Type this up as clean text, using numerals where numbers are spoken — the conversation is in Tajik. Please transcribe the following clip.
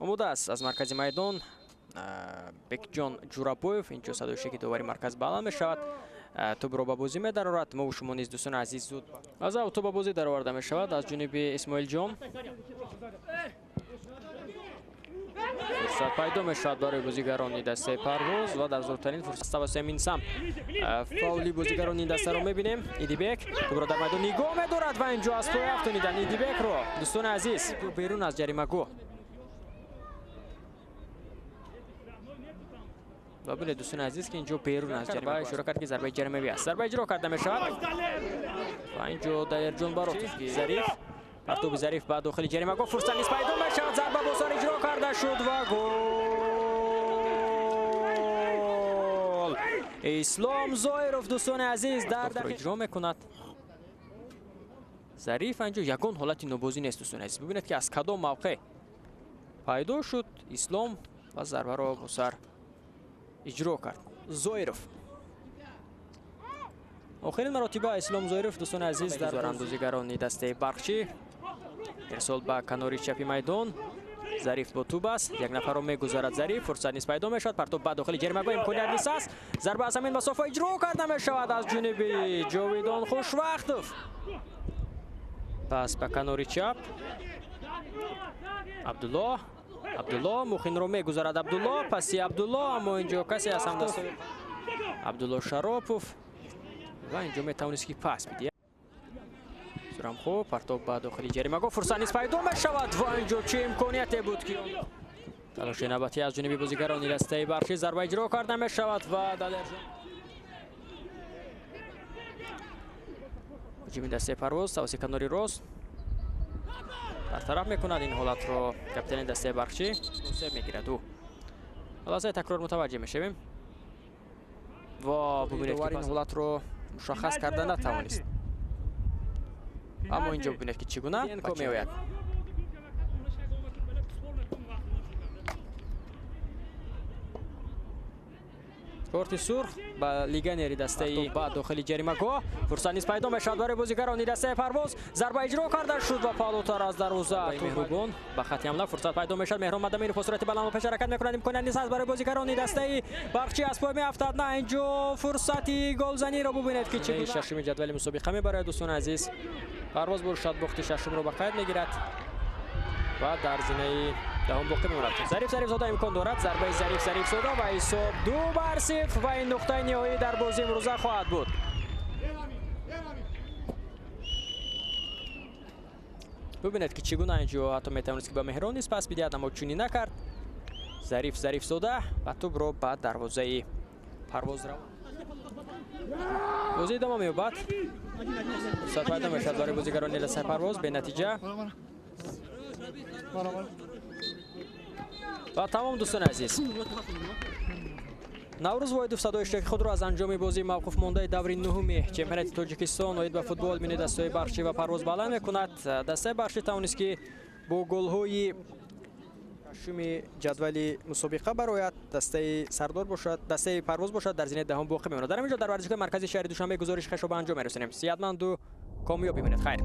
Омода аст аз маркази майдон Бекҷон Ҷурабоев. Инҷо садои шеки довари марказ баланд мешавад. Тӯбро ба бозӣ медарорад. Мо шумо низ, дӯстони азиз, зуд аз ав тӯб ба бозӣ дароварда мешавад аз ҷониби Исмоилҷон. Фурсат пайдо мешавад барои бозигарони дастаи Парвоз ва дар зудтарин фурсат тавассути ҳамин самт фаули бозигарони ин дастаро мебинем. Идибек тӯбро дар майдон нигоҳ медорад ва инҷо аз пой афтонидан Идибекро, дӯстони азиз, берун аз ҷаримагоҳ. Ва бинед, дӯстони азиз, ки инҷо берун аз ҷарима ишора кард, ки зарбаи ҷаримавӣ аст. Зарба иҷро карда мешавад ва инҷо Далерҷон Баротов. Зариф, партоби Зариф ба дохили ҷаримагоҳ, фурсат низ пайдо мешавад. Зарба бо сар иҷро карда шуд ва гол! Ислом Зоиров, дӯстони азиз, дар иҷро мекунад. Зариф инҷо ягон ҳолати нобозӣ нест, дӯстони азиз. Бибинед, ки аз кадом мавқеъ пайдо шуд Ислом ва зарбаро бо сар иҷро кард. Зоиров. Охирин маротиба Ислом Зоиров, дӯстони азиз, дар андозигарони дастаи Барқчӣ. Ирсол ба канори чапи майдон. Зариф бо тӯб аст. Як нафарро мегузарад Зариф. Фурсат низ пайдо мешавад. Партоб ба дохили ҷаримагоҳ, имконият низ аст. Зарба аз ҳамин масофа иҷро карда мешавад аз ҷониби Ҷовидон Хушвақтов. Пас ба канори чап. Абдулло. Абдулло Мухинро мегузарад. Абдулло, паси Абдулло, аммо инҷо касе аз ҳамдастои Абдулло Шаропов ва инҷо метавонист, ки пас бидиҳад. Сурамхо, партоб ба дохили ҷаримагоҳ, фурсат низ пайдо мешавад ва инҷо чӣ имконияте буд, ки талоши навбатӣ аз ҷониби бозигарони дастаи Барқчӣ, зарба иҷро карда мешавад ва Далерҷон. Ҳуҷуми дастаи Парвоз тавассути канори рост бартараф мекунад ин ҳолатро капитани дастаи Барқчӣ. Мегирад ӯ. Лаҳзаи такрор мутаваҷҷеҳ мешавем ва бубинед, ки ин ҳолатро мушаххас карда натавонист. Аммо инҷо бубинед, ки чӣ гуна меояд. Корти сурх ба легионери дастаи ба дохили ҷаримагоҳ. Фурсат низ пайдо мешавад барои бозигарони дастаи Парвоз. Зарба иҷро карда шуд ва паҳлӯтар аз дарвоза. Меҳрубон ба хати ҳамла фурсат пайдо мешавад. Меҳрон Мадамиров бо суръати баланд пеш ҳаракат мекунад. Имконият низ ҳаст барои бозигарони дастаи Барқчӣ, аз пой меафтад. На, инҷо фурсати голзаниро бубинед, ки чӣ шашуми ҷадвали мусобиқа мебарад, дӯстони азиз. Парвоз бошад бохти шашумро ба қайд мегирад ва дар зинаи даҳум боқӣ мемонад. Зариф Зарифзода имкон дорад. Зарбаи Зариф Зарифзода ва ҳисоб 2-0 ва ин нуқтаи ниҳоӣ дар бозии имрӯза хоҳад буд. Бубинед, ки чӣ гуна инҷо ҳатто метавонист, ки ба Меҳрон низ пас бидиҳад, аммо чунин накард. Зариф Зарифзода ва тӯбро ба дарвозаи Парвоз равон. Бозӣ идома меёбад. Фурсат пайдо мешавад барои бозигарони дастаи Парвоз бенатиҷа. Ва тамом, дӯстони азиз. Наврӯз Воҳидов садои иштироки худро аз анҷоми бозии мавқуф мондаи даври нуҳуми чемпионати Тоҷикистон оид ба футбол миёни дастаҳои Барқчӣ ва Парвоз баланд мекунад. Дастаи Барқчӣ тавонист, ки бо голҳои шашуми ҷадвали мусобиқа барояд. Дастаи Сардор бошад, дастаи Парвоз бошад, дар зинаи даҳум боқӣ мемонад. Дар ҳамин ҷо дар варзишгоҳи марказии шаҳри Душанбе гузориши хешро ба анҷом мерасонем. Сиҳатманду комёб бимонед. Хайр.